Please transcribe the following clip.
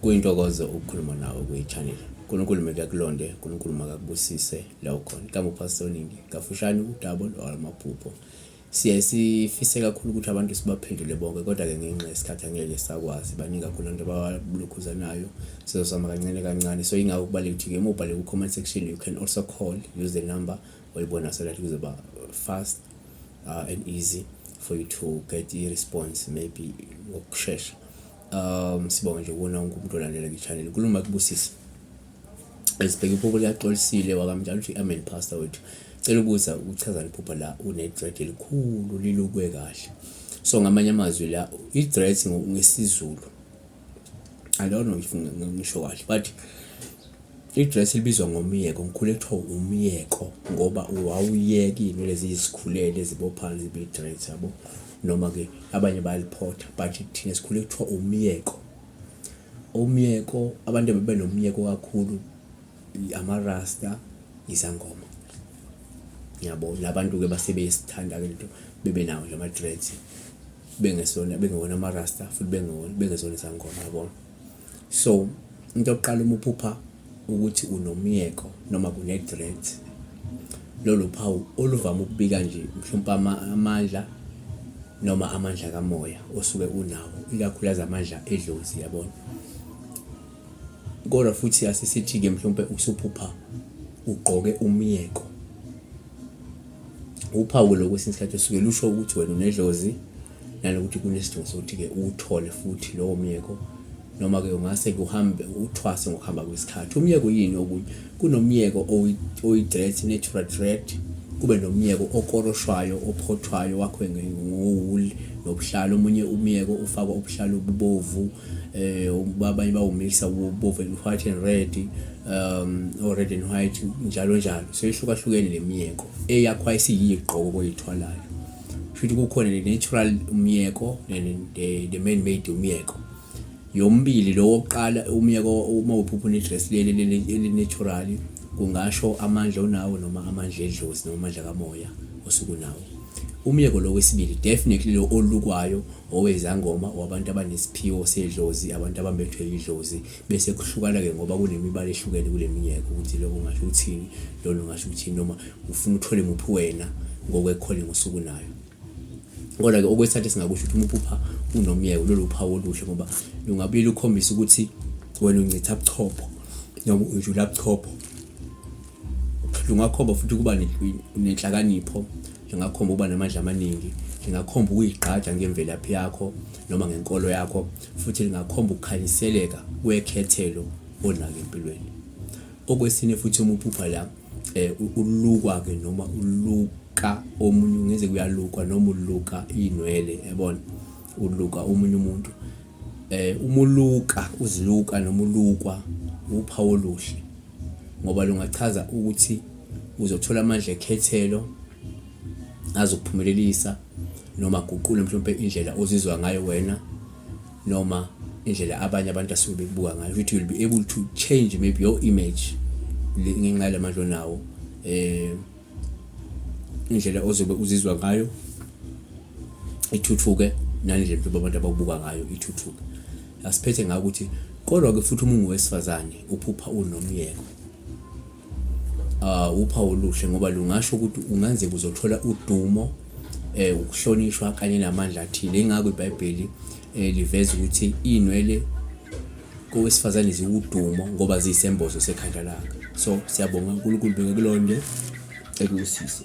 Kuyintokozo ukukhuluma nawe kwi-channel. uNkulunkulu mekakulonde, uNkulunkulu makakubusise la ukhona. Igama uPastor Nindi, kafushane udaba lwamaphupho. Siye sifise kakhulu ukuthi abantu sibaphendule bonke kodwa-ke ngenxa yesikhathi angeke sakwazi. Baningi kakhulu abantu abalokhuzanayo, sizozama kancane kancane. So yingakho kubalulekile ukuthi-ke uma ubhale ku-comment section you can also call, use the number oyibona so that kuzoba fast and easy for you to get i-response maybe ngokushesha. Sibonge nje kuwona wonke umuntu olandela kwi-channel. Unkulunkulu makubusise. Sibheke iphupho likaXolisile wakamtshela ukuthi amen pastor wethu. Cela ukubuza uchazani iphupho la une-dread elikhulu lilukwe kahle. So ngamanye amazwi la i-dread ngesiZulu I don't know if ngisho kahle but i-dress libizwa ngomyeko, ngikhule kuthiwa umyeko ngoba wawuyeka iy'nwele ziyizikhulele zibophana zibe i-dreads yabo, noma-ke abanye bayaliphotha but thina sikhule kuthiwa umyeko. Umyeko, abantu ababenomyeko kakhulu amarasta, izangoma yabo. Nabantu-ke base beyisithanda-ke lento bebenawo nje ama-dreads bengesona bengewona amarasta futhi bengewona bengezona izangoma yabona. So into yokuqala uma uphupha ukuthi unomyeko noma kune-dread, lolu phawu oluvame ukubika nje mhlawumpe amandla noma amandla kamoya osuke unawo, ikakhulukazi amandla edlozi yabona. Kodwa futhi asisithi-ke mhlawumpe usuphupha ugqoke umyeko, uphawu lo kwesinye isikhathi osuke lusho ukuthi wena unedlozi nanokuthi kunesidingo sokuthi-ke uwuthole futhi lowo myeko noma-ke ungase kuhambe uthwase ngokuhamba kwesikhathi. Umyeko yini okunye? Kunomyeko oyi-dread, natural dread, kube nomyeko okoroshwayo, ophothwayo, wakhiwe ngowuli nobuhlalu. Omunye umyeko ufakwa ubuhlalu obubovu, abanye bawumikisa ubovu and white and red, o-red and white, njalo njalo. So ihlukahlukene le miyeko eyakhwa isiyigqoko koyithwalayo. Shuthi kukhona le natural umyeko the man made umyeko. Yombili lo wokuqala umyeko uma uphupha une-dress leli eli-natural kungasho amandla onawo noma amandla edlozi noma amandla kamoya osuke unawo. Umyeko lo wesibili definitely lo olukwayo owezangoma wabantu abanesiphiwo sedlozi, abantu abambethwe idlozi bese kuhlukana-ke ngoba kunemibala ehlukene kule minyeko ukuthi lokho ungasho ukuthini, lona ungasho ukuthini noma ufuna uthole muphi wena ngokwe-calling osuke unayo. Kodwa-ke okwesithathu esingakusho ukuthi uma uphupha unomyeko lolu phawu oluhle ngoba lungabuye lukhombise ukuthi wena uncitha buchopho noma unjula buchopho. Lungakhomba futhi ukuba nenhlakanipho, lingakhomba ukuba namandla amaningi, lingakhomba ukuyigqaja ngemvelaphi yakho noma ngenkolo yakho futhi lingakhomba ukukhanyiseleka kwekhethelo onalo empilweni. Okwesine futhi uma uphupha la ulukwa-ke noma uluka omunye kungenzeka uyalukwa noma uluka iy'nwele yabona, uluka omunye umuntu. Uma uluka uziluka noma ulukwa uphawu oluhle ngoba lungachaza ukuthi uzothola amandla ekhethelo azokuphumelelisa noma aguqule mhlawumpe indlela ozizwa ngayo wena noma indlela abanye abantu asuke bekubuka ngayo, ukuthi you'll be able to change maybe your image ngenxa yalamandla onawo, indlela ozobe uzizwa ngayo ithuthuke nalendlela mhlawumbe abantu abakubuka ngayo ithuthuke. Asiphethe ngako ukuthi kodwa-ke futhi uma ungowesifazane uphupha unomyeko, uphawu oluhle ngoba lungasho ukuthi ungenzeka uzothola udumo, ukuhlonishwa kanye namandla athile. Yingakho iBhayibheli liveza ukuthi iy'nwele kowesifazane ziwudumo ngoba ziyisembozo sekhanda lakhe. So siyabonga uNkulunkulu bekakulonde ekubusise.